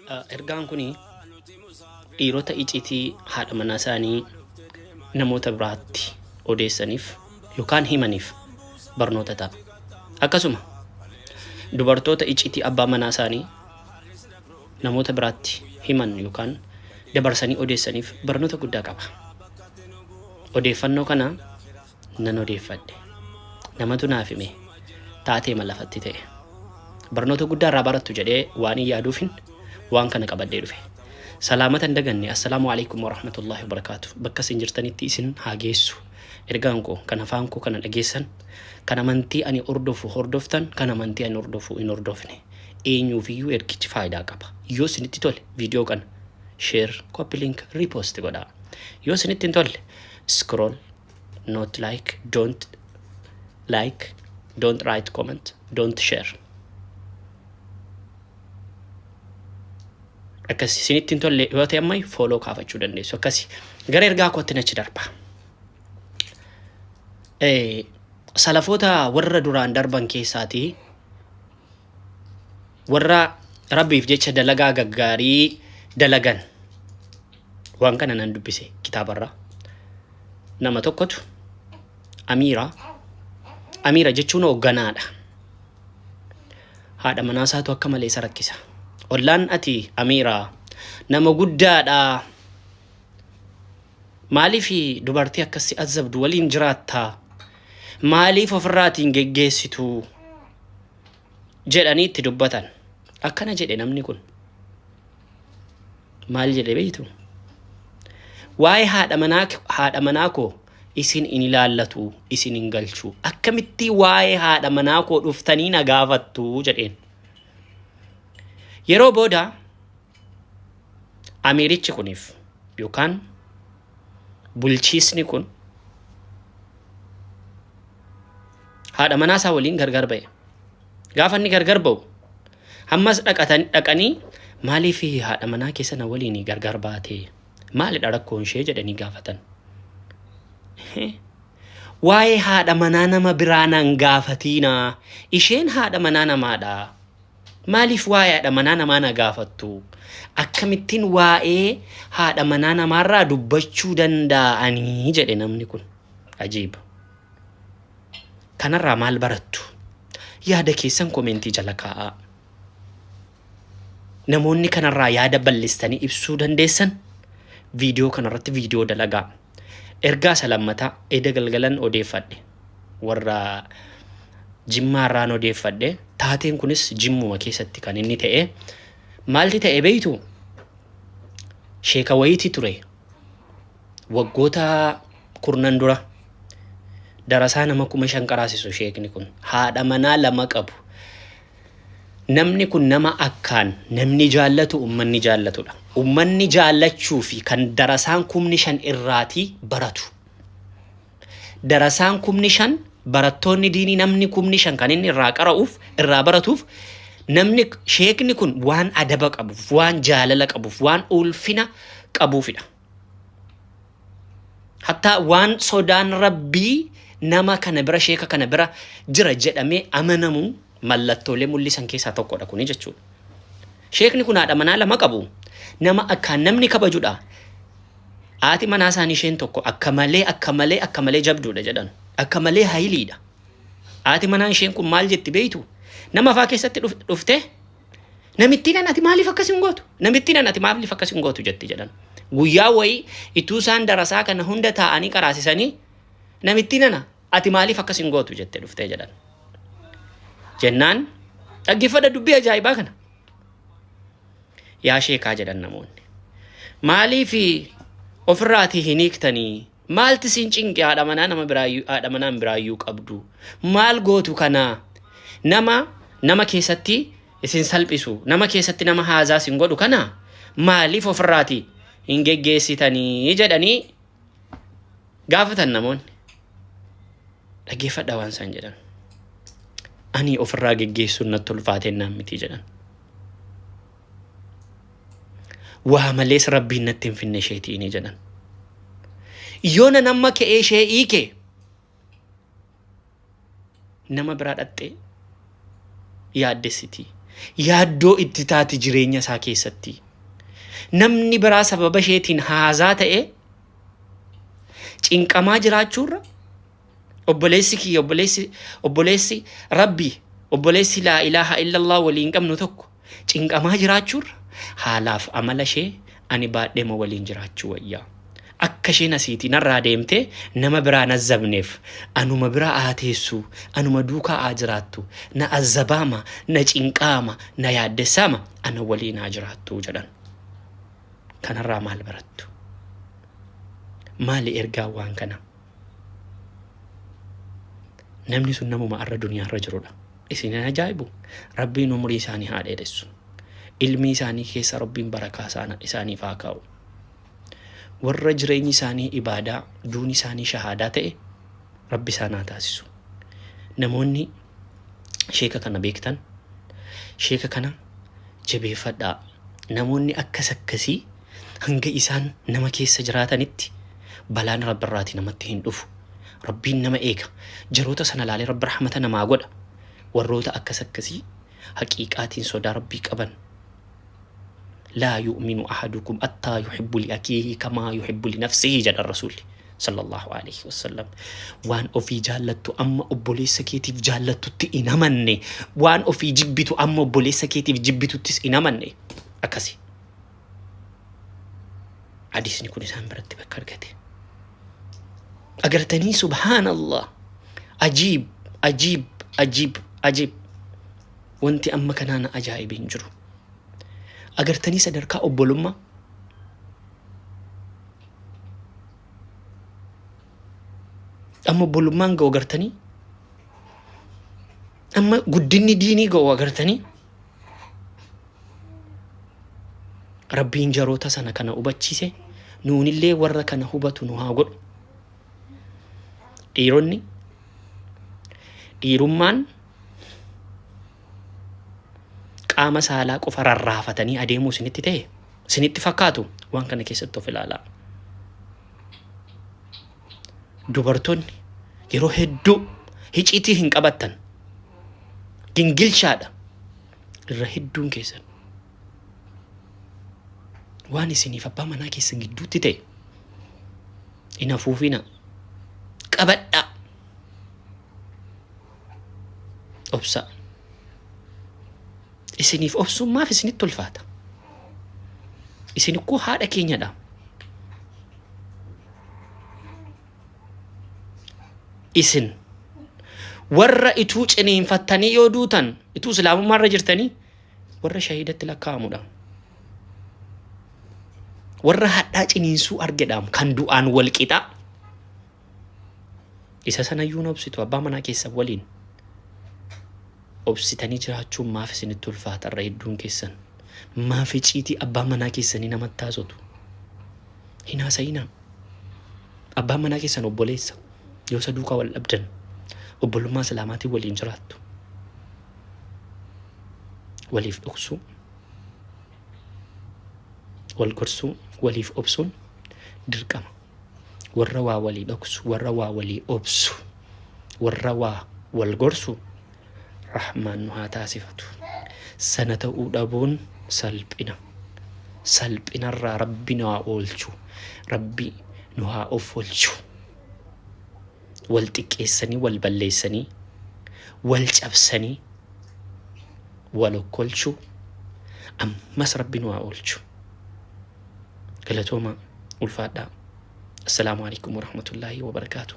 Ergaan kun dhiirota icitii haadha manaa isaanii namoota biraatti odeessaniif yookaan himaniif barnoota ta'a. Akkasuma dubartoota icitii abbaa manaa isaanii namoota biraatti himan yookaan dabarsanii odeessaniif barnoota guddaa qaba. Odeeffannoo kana nan odeeffadhe. Namatu naaf hime. Taateema lafatti ta'e. Barnoota guddaa irraa barattu jedhee waan hin yaaduufin waan kana qabadhee dhufe. Salaamata hin daganne. Assalaamu alaikum warahmatullahi wabarakaatu. Bakka isin jirtanitti isin haa geessu. Ergaan koo kan afaan koo kana dhageessan, kan amantii ani hordofu hordoftan, kan amantii ani hordofu hin hordofne. Eenyuufiyyuu ergichi faayidaa qaba. Yoo isinitti tole viidiyoo kana share, copy link, repost godhaa. Yoo isinitti hin tolle scroll, not like, don't like, don't write comment, don't share. Akkasi isinitti hin tolle yoo ta'e ammayyu follow kaafachuu dandeessu. Akkasi gara ergaa kootti nachi darba. Salafoota warra duraan darban keessaatii warra Rabbiif jecha dalagaa gaggaarii dalagan waan kana nan dubbise kitaabarraa. Nama tokkotu amiira, amiira jechuun hoogganaadha. Haadha manaa isaatu akka malee isa rakkisa. Ollaan ati amiira nama guddaadha. Maaliif dubartii akkas si azabdu waliin jiraattaa? Maaliif ofirraatiin geggeessitu? Jedhanii itti dubbatan. Akkana jedhe namni kun. Maal jedhe beektu? Waa'ee haadha manaa koo isin hin ilaallatu, isin hin galchu. Akkamitti waa'ee haadha manaa koo dhuftanii na gaafattu jedheen. Yeroo booda amiirichi kuniif yookaan bulchiisni kun haadha manaa isaa waliin gargar ba'e. Gaafa inni gargar ba'u ammas dhaqanii maaliif haadha manaa keessa na waliin gargar baate? Maalidha rakkoon ishee jedhanii gaafatan. Waa'ee haadha manaa nama biraa nan gaafatiinaa. Isheen haadha manaa namaadha. Maaliif waa'ee haadha manaa namaa na gaafattu? Akkamittiin waa'ee haadha manaa namaarraa dubbachuu danda'anii jedhe namni kun. Ajiiba. Kanarraa maal barattu? Yaada keessan komeentii jala kaa'aa. Namoonni kanarraa yaada bal'istanii ibsuu dandeessan viidiyoo kanarratti viidiyoo dalagaa. Ergaa isa lammataa eda galgalan odeeffadhe. Warra Jimmaarraan odeeffadhe. Taateen kunis Jimmuma keessatti kan inni ta'e. Maalti ta'e beektu? Sheeka wayiiti ture. Waggoota kurnan dura darasaa nama 5,000 qaraasisu sheekni kun. Haadha manaa 2 qabu. Namni kun nama akkaan namni jaallatu ummanni jaallatudha. Ummanni jaallachuu fi kan darasaan 5,000 irraatii baratu. Darasaan 5,000 barattoonni diinii namni 5,000 kan inni irraa qara'uuf irraa baratuuf namni sheekni kun waan adaba qabuuf, waan jaalala qabuuf, waan ulfina qabuufidha. Hattaa waan sodaan Rabbii nama kana bira sheeka kana bira jira jedhamee amanamu mallattoolee mul'isan keessaa tokkodha kuni jechuudha. Sheekni kun haadha manaa 2 qabu. Nama akkaan namni kabajudha. Haati manaa isaanii isheen tokko akka malee akka malee akka malee jabduudha jedhan. Akka malee hayiliidha. Haati manaa isheen kun maal jetti beektu? Nama afaa keessatti dhuftee namittiin ati maaliif akkas hin gootu? Namittiin ati maaliif akkas hin gootu jetti jedhan. Guyyaa wayii ituu isaan darasaa kana hunda taa'anii qaraasisanii namittiin ana ati maaliif akkas hin gootu jette dhuftee jedhan. Jennaan dhaggeeffadha dubbii ajaa'ibaa kana. Yaa sheekaa jedhan namoonni. Maaliif ofirraatii hin hiiktanii? Maalti siin cinqe haadha manaa nama biraayyuu haadha manaan biraayyuu qabdu? Maal gootu kanaa? Nama nama keessatti isin salphisu, nama keessatti nama haazaa isin godhu kana maaliif ofirraatii hin geggeessitanii jedhanii gaafatan namoonni. Dhaggeeffadhaa waan isaan jedhan. Ani ofirraa geggeessuun natti ulfaateen naan miti jedhan. Waa malees Rabbiin natti hin finne isheetiini jedhan. Yoo nan amma ka'ee ishee hiike nama biraa dhaxxee yaaddessiti. Yaaddoo itti taati jireenya isaa keessatti. Namni biraa sababa isheetiin haazaa ta'e cinqamaa jiraachuurra obboleessi kiyya obboleessi obboleessi Rabbi obboleessi laa ilaaha illallah waliin qabnu tokko cinqamaa jiraachuurra haalaaf amala ishee ani baadheema waliin jiraachuu wayyaa. Akka isheen asiitii narraa deemtee nama biraa hin azzabneef anuma bira haa teessu, anuma duukaa haa jiraattu, na azzabaama, na cinqaama, na yaaddessaama ana waliin haa jiraattu jedhan. Kanarraa maal barattu? Maali ergaan waan kanaa? Namni sun namuma arra duniyaarra jirudha. Isin hin ajaa'ibu? Rabbiin umurii isaanii haa dheeressu. Ilmii isaanii keessa Rabbiin barakaa isaaniif haa kaa'u. Warra jireenyi isaanii ibaadaa, duuni isaanii shahaadaa ta'e Rabbi isaan haa taasisu. Namoonni sheeka kana beektan sheeka kana jabeeffadhaa. Namoonni akkas akkasii hanga isaan nama keessa jiraatanitti balaan Rabbirraati namatti hin dhufu. Rabbiin nama eega. Jaroota sana laalee Rabbi rahmata namaa godha. Warroota akkas akkasii haqiiqaatiin sodaa Rabbii qaban laa yu'minu ahadukum attaa yuhibbu li akiihi kamaa yuhibbu li nafsihi jedhan Rasuulli sallallahu alaihi wasallam. Waan ofii jaallattu amma obboleessa keetiif jaallattutti hin amanne, waan ofii jibbitu amma obboleessa keetiif jibbituttis hin amanne. Akkasi. Hadiisni kun isaan biratti bakka argate. Agartanii subhaanallah. Ajiib, ajiib, ajiib, ajiib. Wanti amma kanaa na ajaa'ibe hin jiru. Agartanii sadarkaa obbolummaa. Amma obbolummaan ga'u agartanii. Amma guddinni diinii ga'u agartanii. Rabbiin jaroota sana kana hubachiise nuunillee warra kana hubatu nu haa godhu. Dhiironni dhiirummaan qaama saalaa qofa rarraafatanii adeemuu isinitti ta'e isinitti fakkaatu waan kana keessatti of ilaalaa. Dubartoonni yeroo hedduu hiciitii hin qabattan gingilchaadha irra hedduun keessan. Waan isiniif abbaa manaa keessan gidduutti ta'e hin afuufinaa. Qabadhaa. Obsaa. Isiniif obsuun maaf isinitti ulfaata? Isin ikkoo haadha keenyadha. Isin warra ituu ciniinfattanii yoo duutan ituu islaamummaa irra jirtanii warra shahiidatti lakkaa'amudha. Warra hadhaa ciniinsuu argedhaam kan du'aan wal qixaa. Isa sanayyuu hin obsitu abbaa manaa keessan waliin. Obsitanii jiraachuun maaf isinitti ulfaata irra hedduun keessan. Maaf iciitii abbaa manaa keessanii namatti haasotu. Hin haasa'inaa. Abbaan manaa keessan obboleessa. Yoo isa duukaa wal dhabdan obbolummaa islaamaatiin waliin jiraattu. Waliif dhoksuu, wal gorsuu, waliif obsuun dirqama. Warra waa walii dhoksu, warra waa walii obsu, warra waa wal gorsu Rahmaan nu haa taasifatu. Sana ta'uu dhabuun salphina. Salphinarraa Rabbi nu haa oolchu. Rabbi nu haa offolchu. Wal xiqqeessanii, wal balleessanii, wal cabsanii, wal okkolchuu ammas Rabbi nu haa oolchu. Galatoomaa ulfaadhaa. Assalaamu alaikum warahmatullaahi wabarakaatuh.